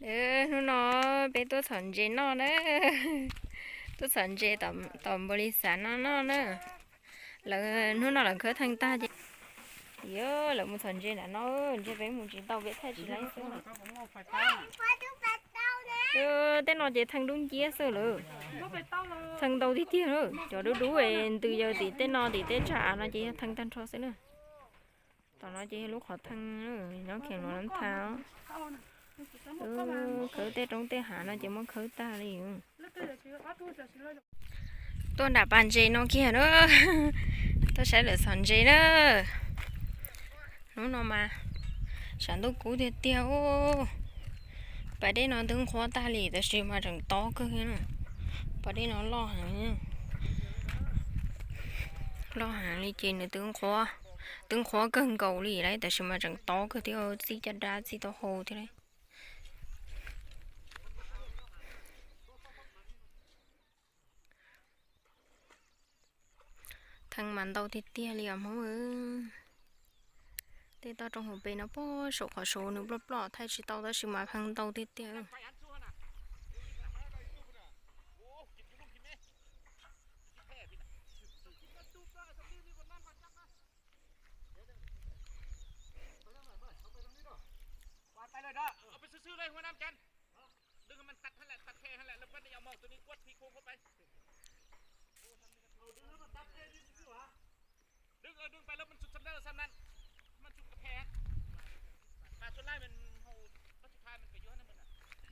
Hnub no peb tuaj txhom ntses noj na, tuaj txhom ntses tom npaus lis xav no noj na. Lawv hnub no lawv khawb thee tag ces, yog lawv mus txhom ntses nram no, ntshe peb mus tsis tau, peb thaij tsis laib xwb. Tej no ces thee dub nciab xwb lawm, thee ntau tiag tiag na. Cov dub dub ntws yaws tim tej no tim tej tsag av no ces yog thee tag nrho xwb na. Tom no ces yog lub qhov thee nyob Kheem Luam Lab Tha. Khawb tej roob tej hav no ces muab khawb tag li. Tuaj nram pas ntses no kiag na, tuaj saib lawv txhom ntses na. Hnub no mas sab ntuj kub tiag tiag. Pas dej no twb nqhuab tag li tab sis mas tseem tob kawg na. Pas dej no loj heev, loj heev li ces nws twb nqhuab, twb nqhuab kawg nkaus li lawm tab sis mas tseem tob kawg thiab, txij caj dab txij taub hau thiab lauj. Thee mas ntau tiag tiag li os Hmoob. Tej toj roob hauv pes no pog saum qhov saud nws ploj ploj thaij tsis tau tab sis mas thee ntau tiag tiag.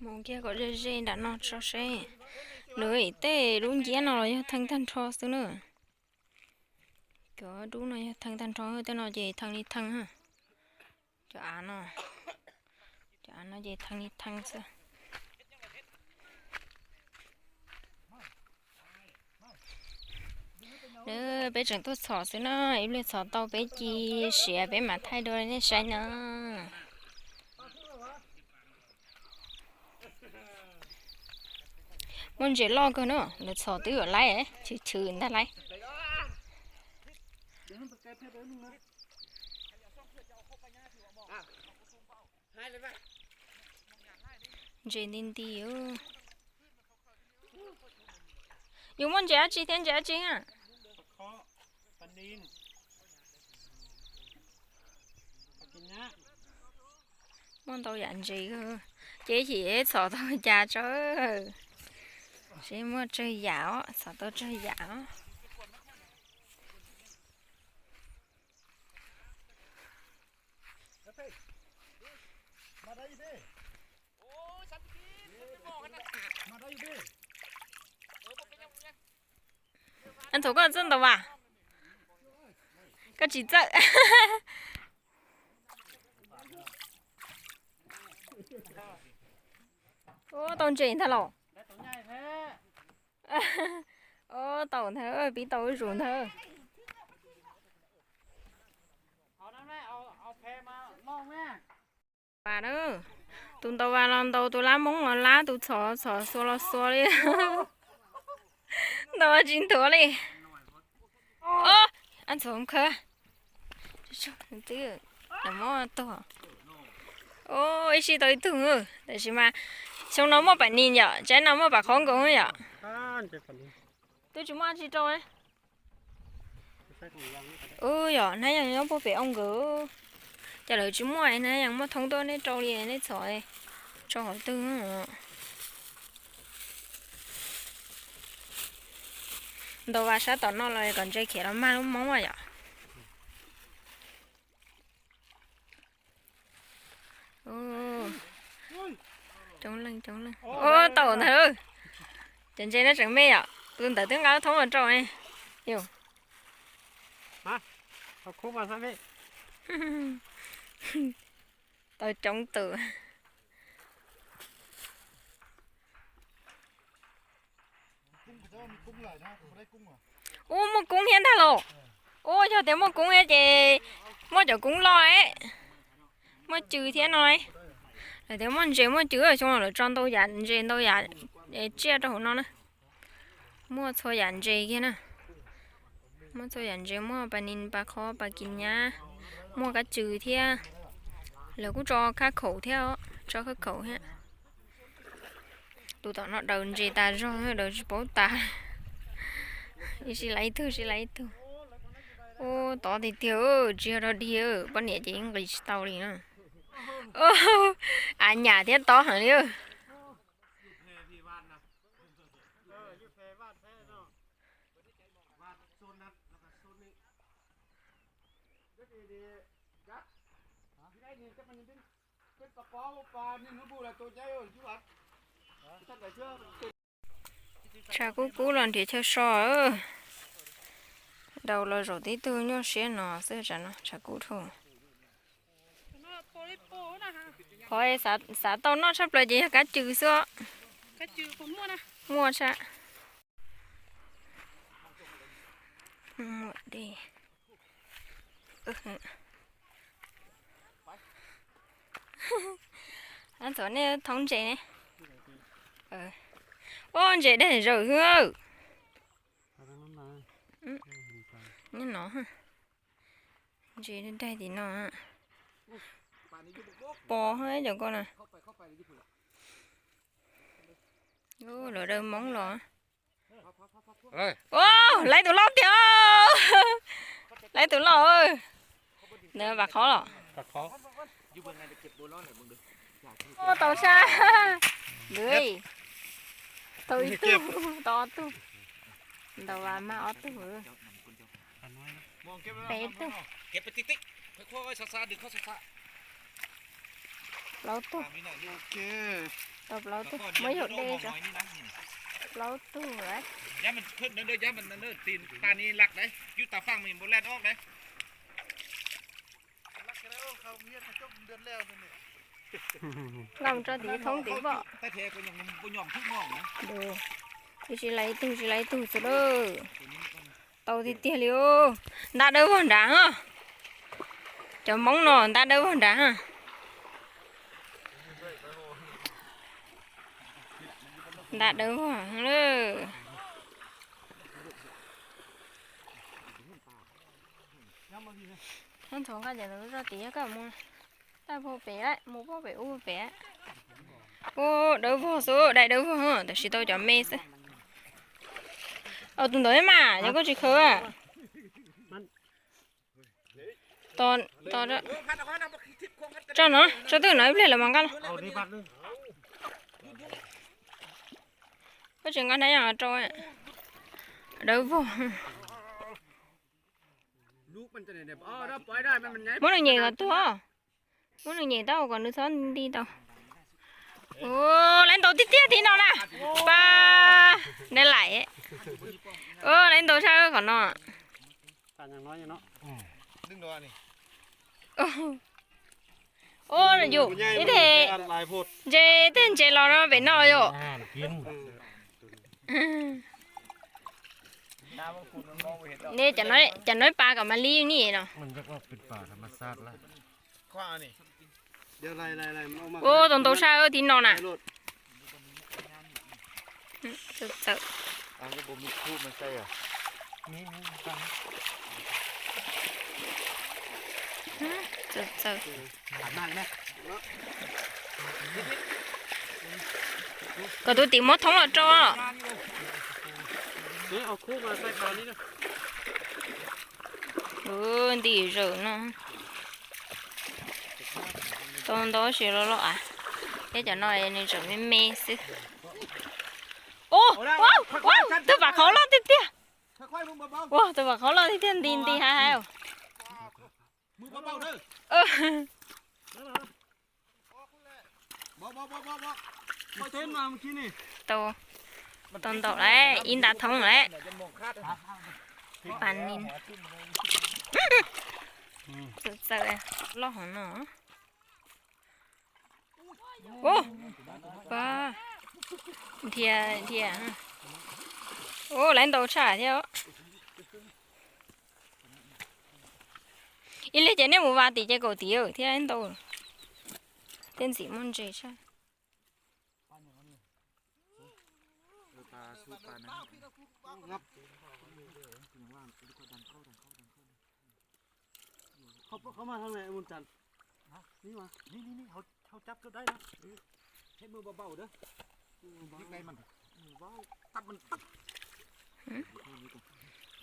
Mus kiag kom ze ze nram no tso seb. Nws tej lub nciab no los yog thee tag nrho xwb na. Cov dub no yog thee tag nrho, tej no ces thee li thee. Cov av no, cov av no ces thee li thee xwb. Peb tseem tuaj txhom xwb na, ib pliag txhom tau peb ci siav peb mam thaij dua nej saib na. Muaj ntses loj kawg na, lawv txhom twb yuav laib, chwv chwv ntag lauj. Ntses nti nti. Yus muaj ntses dab tsi thiab ntses dab tsi na? Muaj ntau yam ntses, ces yim txhom tau cas tso. Seb muaj tsawg yam os, txhom tau tsawg yam os. Ntxhov, koj txawj ntaus vas? Koj tsis txawj. Ua tau ntses ntag los. Ua tau ntag, pib tau ib zus ntag. Vas na, tus ntaus vas los ntaus, tus lab moob los lab, tus txhom txhom xuas los xuas li. Ntaus tsis nthuav li. Ntxhov khawb. Twb muab tuag. Ib sij tau ib tug, tab sis mas xyoo no muaj pam nis yom, tsaib no muaj pam qhob nkaus yom. Twb tsis muaj tsi rau. Ub, yog hnab yeej nyob puag pem ub nkawd, cas lawv tsis muaj, hnab yeej muaj thoob tuaj, nej rau li nej txhom tso qhov twg. Ntaus vas sab tom no los kom ntses khiav los mag lub moob yom. Coob leej, coob leej. Ua tau ntag. Cov ntses no tseem me yom, tus ntawd twb nqa lub thoob los rau ne. Tau coob tus. Ub, muaj koob thiab ntag los. Ub, yog tias muaj koob thiab ces muaj cov koob loj, muaj cw thiab no. Lawv tias muaj ntses muaj cw, xyoo no lawv tso ntau yam ntses ntau yam tsiaj rau hauv no na. Muaj txhua yam ntses kiag na. Muaj txhua yam ntses, muaj pas nis, pas qhob, pas kis nyab, muaj kab cw thiab. Lawv kuj tso khab khaum thiab, tso khab khaum thiab. Tus tom no daws ntses tas zog, daws tsis paub tas. Ib sib laib ib tug, sib laib ib tug. Ub, tod tiag tiag, tsis yog dog dig, poj niam ces yeej nqis tsis tau li na. Av nyam thiab tob heev li. Tshav kub kub los nrhiav chaw so. Daus los zaum tib tug nyuaj siab no xwb, tshav kub dhau. Qhov xav tau noj tshaj plaws ces yog kab cw xwb. Muaj tshaj. Ntxuav nej thoob ntses ne. Ub, ntses daig zawm xwb. Nyob no, ntses daig tim no. Pos cov ko na. Lawv daws moob los. Ub, lawv tus loj tiag. Lawv tus loj. Ntawd vam qhov los. Ub, tau sab. Tau ib tug, tau ob tug. Ntau vas mas ob tug. Peb tug. Plaub tug. Tau plaub tug, muab yaum dej tso. Plaub tug lawm. Loj tso tim thoob tim pom. Ib sib laib ib tug, sib laib ib tug xwb lawm. Tau tiag tiag li os. Nta dawb vog nrad hos. Cov moob no nta dawb vog nrad. Nta dawb vog lawm. Ntxhov nqa cov ntawd zog tid, koj mus, taj pem, mus pem ub pem. Ub, dawb vog xwb, dai dawb vog, tab sis tau cov me xwb. Tus ntawd mas yog koj tsis khaws. Tso no, tso twj no ib pliag lawm mas nqa los. Koj tsis nqa hnab yog rau. Dawb vog. Muab nws nyem kom tuag. Muab nws nyem tau kom nws txhob nti tau. Ua, lawv ntaus tiag tiag tim no na. Pab, nej laim. Ua, lawv ntaus tshaj qhov no. Ua, yus ib teg ntses, tej ntses los no pem no yom. Nej cov no ib pas kom mas li ni no. Ua, tau ntau sab tim no na. Txawm txawm. Txawm txawm. Kom tus tim muab thoob los rau. Nti zawm no. Tau ntau sis los los av. Thiab cov no nws tseem me me xwb. Ua, ua, tus vam qhov loj tiag tiag. Ua, tus vam qhov loj tiag tiag, nti nti hais hais. Tau, tau ntau lawm, ib nta thoob lawm. Pas ni. Txawm txawm, loj hov no. Ua, pab, dhia dhia. Ua, lawv ntau tshaj thiab. Ib leeg ces nej mus vas tim ces kaum tim thiab ntau. Tej ntxim muaj ntses tshaj.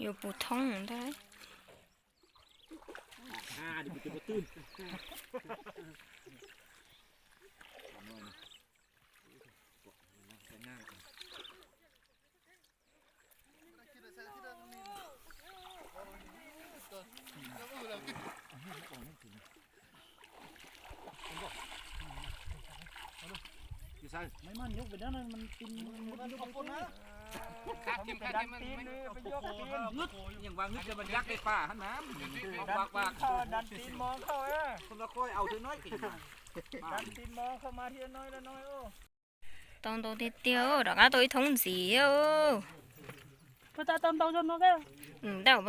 Yuav puv thoob ntag. Tau ntau tiag tiag, rov qab tau ib thoob ntxiv. Tab puas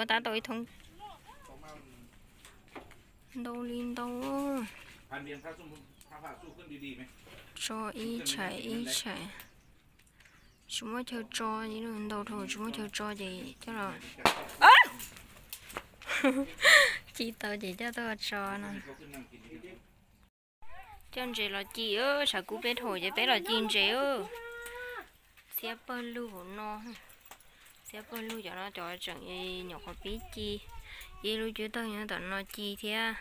tab tau ib thoob. Ntau li ntau. Tso ib tshais ib tshais. Tsis muaj chaw tso, ntau dhau tsis muaj chaw tso ces coj los, ci tau ces coj tuaj tso no. Coj ntses los ci, tshav kub peb dhau ces peb los ci ntses. Xiab pawg lug hauv no. Xiab pawg lug cov no cov tseem nyuam qhuav pib ci. Ib lub cub tawg nyob tom no ci thiab.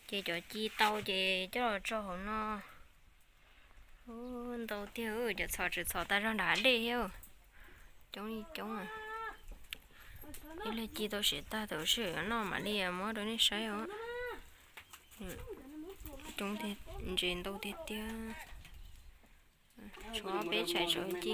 Ces cov ci tau ces coj los tso hauv no. Ntau tiag, cov txhom tseem txhom tag zog nram hav dej thiab. Coob li coob. Ib leeg ci tau siav tag thaum sij hawm yuav noj mam li muab rau nej saib os. Coob tiag, ntses ntau tiag tiag. Tshuav peb tshais tso ci.